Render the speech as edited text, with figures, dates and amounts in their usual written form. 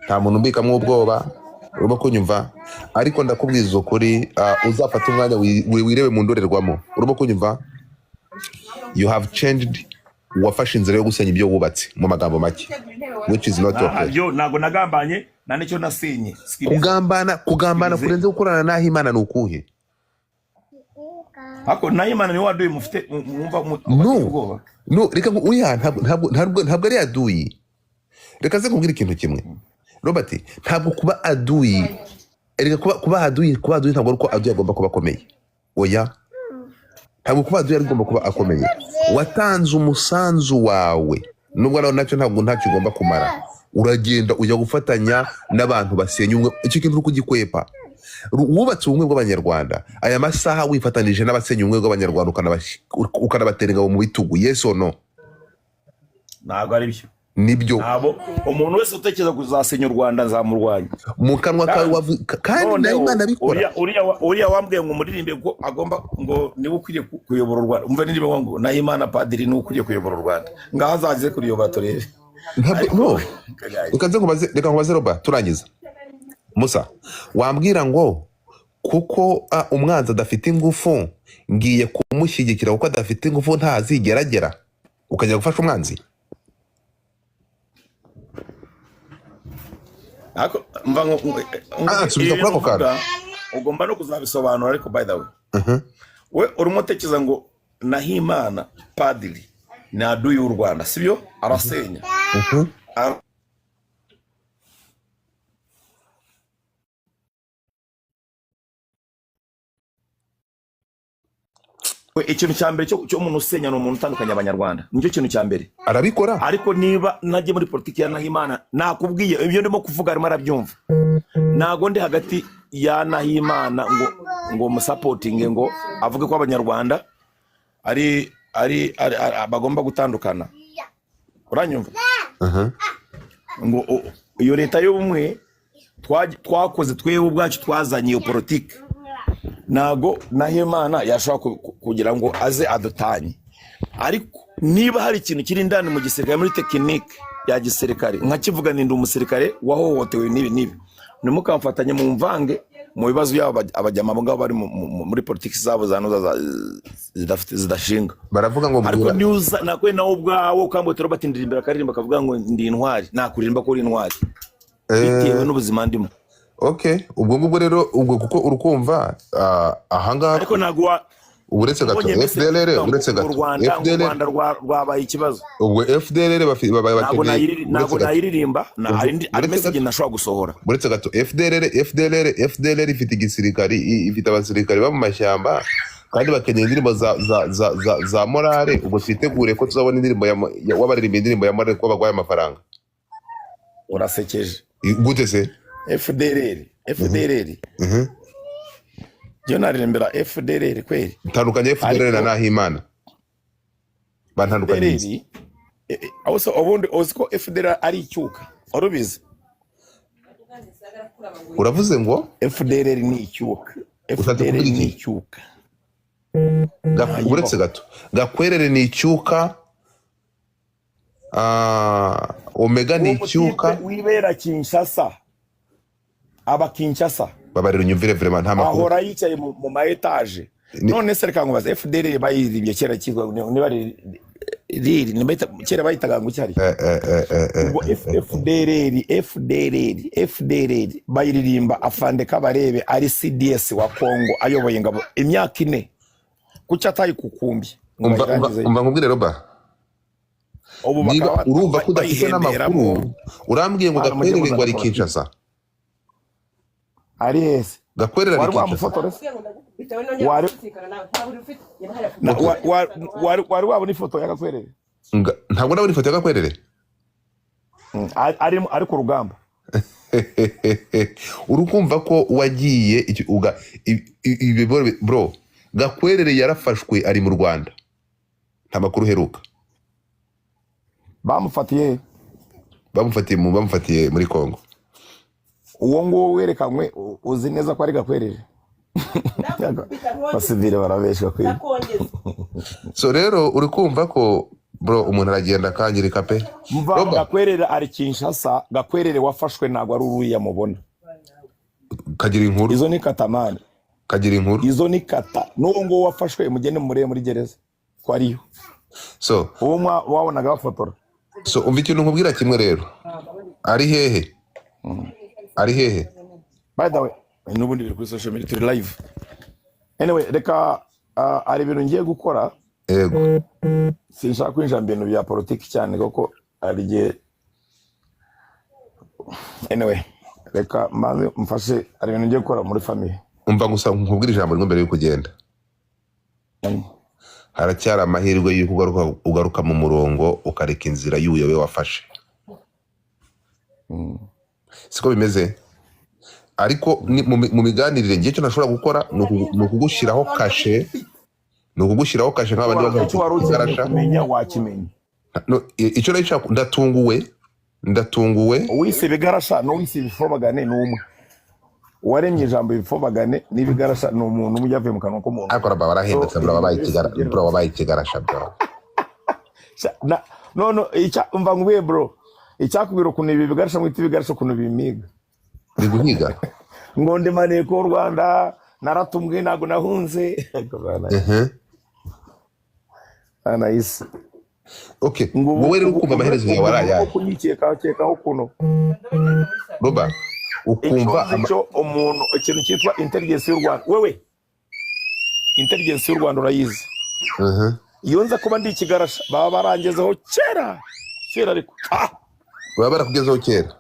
Nta muntu umbikamo ubwoba, urimo kunyumva? Ariko ndakubwiza ukuri, uzafata umwanya wirebe mu ndorerwamo, urimo kunyumva? You have changed. Wafashe inzira yo gusenya ibyo wubatse, mu magambo make, which is not okay. Byo ntabwo nagambanye, nta n'icyo nasenye. Sikiriza. Kugambana Sikirize. kurenze gukorana n'Ahimana ni ukuhe? Ariko Nahimana niwe waduye mufite mwumva No. mubateye ubwoba. No, reka oya, ntabwo ari aduyi. Reka nze nkubwire ikintu kimwe, Robert. Ntabwo kuba aduyi, reka kuba aduyi ntabwo ari uko aduyi agomba kuba akomeye. Oya, ntabwo kuba aduyi agomba kuba akomeye. Watanze umusanzu wawe, nubwo nawe nacyo ntabwo ntacyo ugomba kumara. Uragenda ujya gufatanya n'abantu basenya ubumwe. Icyo kintu uri kugikwepa. Wubatse ubumwe bw'Abanyarwanda, aya masaha wifatanije n'abasenya ubumwe bw'Abanyarwanda, ukanabatera ingabo mu bitugu. Yes or no? Ntabwo ari byo. Nibyo. Ntabwo umuntu wese utekereza kuzasenya u Rwanda nzamurwanya. Mu kanwa kawe kandi nawe Noneho Imana abikora. Uriya wambwiye ngo muririmbe ko agomba ngo niwe ukwiriye kuyobora u Rwanda, umva niba ngo Nahimana padiri niwe ukwiriye kuyobora u Rwanda, ngaho azaze kuriyobora turebe. Ntabwo Ariko no, reka nze nkubaze, reka nkubaze Roba, turangiza. Musa, wambwira ngo kuko umwanzi adafite ingufu ngiye kumushyigikira, kuko adafite ingufu ntazigera agera, ukajya gufasha umwanzi? Ariko mva ngo Nsubiza kuri ako kantu. uvuga, ugomba no kuzabisobanura. Ariko by the way, we urimo utekereza ngo Nahimana padiri ni aduyi w'u Rwanda, sibyo? Arasenya. We, ikintu cya mbere cyo umuntu usenya ni umuntu utandukanya Abanyarwanda, nicyo kintu cya mbere. Arabikora. Ariko niba najye muri politiki ya Nahimana, nakubwiye ibyo ndimo kuvuga arimo arabyumva. Ntago ndi hagati ya Nahimana ngo musapotinge, ngo avuge ko Abanyarwanda ari bagomba gutandukana, uranyumva? Ngo iyo leta y'ubumwe twakoze twebwe ubwacu, twazanye iyo politiki, ntago Nahimana yashobora kugira ngo aze adutanye. Ariko niba hari ikintu kiri indani mu gisirikare, muri tekinike ya gisirikare, nkakivuga, ndi umusirikare wahohotewe n'ibi n'ibi, ntimukamfatanye mu mvange mu bibazo byabo. Abajyama abo ngabo bari muri politiki zabo za noza zidafite zidashinga. Baravuga ngo Ariko mbwira niuza nakwe nawe ubwawe ukambwira Robert ndirimbira akaririmba akavuga ngo ndi intwari, nakuririmba ko uri intwari bitewe n'ubuzima ndimo. Okay, ubwo ngubwo rero, ubwo kuko urukumva ahangaha Ariko ntabwo wa uretse gato ubonye message FDLR ivuga ngo uretse ngo gato Rwanda ngo FDLR Rwanda rwabaye ikibazo. Ubwo FDLR Ntabwo bakeneye ntabwo uretse gato nayiririmba na Ubwo hari hari uretse message gato ntashobora gusohora. Uretse gato, FDLR FDLR FDLR ifite igisirikari, ifite abasirikari bo mu mashyamba kandi bakeneye indirimbo za morale. Ubwo twitegure ko tuzabona indirimbo wabaririmba indirimbo ya morale kuko bagwaye amafaranga. Urasekeje. Gute se? FDLR, FDLR. Njyewe naririmbira FDLR kweri? Tandukanye FDLR na Ariko Nahimana, bantandukanyiriza. FDLR aho se ubundi uzi ko FDLR ari icyuka, wari ubizi? Uravuze ngo FDLR ni icyuka. Ushatse FDLR kuvuga ni iki? icyuka. Uretse Ntayibaho. gato, Gakwerere ni icyuka, Omega ni Uwo mutipe icyuka. wibera Kinshasa, aba Kinshasa. Babarira unyumvire, vraiment nta makuru. Ahora yicaye mu ma etaje. None se reka nkubaze, FDLR bayirimbye kera kitwa niba ari riri kera bayitaga ngo cyari ubwo FDLR, FDLR, FDLR bayiririmba afande Kabarebe ari CDS wa Congo, ayoboye ingabo imyaka 4, kuki atayikukumbye ngo Umva, umva, bayirangize? umva nkubwire, Roba. Ubu Niba bakaba urumva ko udafite bayihenderamo. n'amakuru, urambwiye ngo Hano mujye Gakwerere ngo muzana ari politiki. Kinshasa. Ari hese? Gakwerere ari Wari Kinshasa. wamufotora se? Wari wabona ifoto ya Gakwerere? Ntabwo ndabona ifoto ya Gakwerere. Ari ku rugamba. Urukumva ko wagiye ibi bro, Gakwerere yarafashwe, ari mu Rwanda, nta makuru uheruka. Bamufatiye he? Bamufatiye muri Congo. Uwo nguwo werekanywe, uzi neza ko ari Gakwerere? Abasivile barabeshwa kwiga. So rero uri kumva ko Bro, umuntu aragenda akangirika pe. Mva. Roba. Gakwerere ari Kinshasa. Gakwerere wafashwe ntabwo ari uriya mubona. Kagira inkuru. Izo ni katamani. Kagira inkuru. Izo ni kata. N'uwo nguwo wafashwe, mugende murebe muri gereza ko ariyo. So uwo wabonaga bafotora. So umva ikintu nkubwira kimwe rero. Ari hehe? Ari hehe? By the way, n'ubundi biri kuri social media, turi live anyway. Reka, hari ibintu ngiye gukora. Yego. Sinshaka kwinjira mu bintu bya politiki cyane, kuko hari igihe, anyway, reka mbanze mfashe, hari ibintu ngiye gukora muri famille. Umva gusa nkubwire ijambo rimwe mbere yuko ugenda. Haracyari amahirwe y'uko ugaruka mu murongo, ukareka inzira y'ubuyobe wafashe. Siko bimeze? Ariko mu miganirire, ngiye icyo nashobora gukora ni ukugushyiraho kashe, ni ukugushyiraho kashe nk'abandi Icyo wari ukeneye bagarasha. kumenya wakimenya. No, icyo nari nshaka, ndatunguwe, ndatunguwe. Uwise ibigarasha n'uwise ibifobagane ni umwe. Uwaremye ijambo ibifobagane n'ibigarasha ni umuntu umwe, yavuye mu kanwa k'umuntu. Ariko raba warahindutse. So, Bro, wabaye ikigara. Bro, wabaye ikigarasha, bro. No, umva nkubwiye, bro, icyakubwira ukuntu ibi bigarasha mwita ibigarasha, ukuntu bimiga. Biguhiga. Ngo ndi maneko w'u Rwanda, naratumwe, ntabwo nahunze. Anayisi. Okay. Ngo Wowe rero ukumva amaherezo yawe ari ayahe? Kunyikeka kekaho ukuntu. Roba, ukumva Icyo nzi cyo, umuntu, ikintu cyitwa intelligence y'u Rwanda, wewe, intelligence y'u Rwanda urayizi. Iyo nza kuba ndi ikigarasha, baba barangezeho kera kera, ariko Baba barakugezeho kera.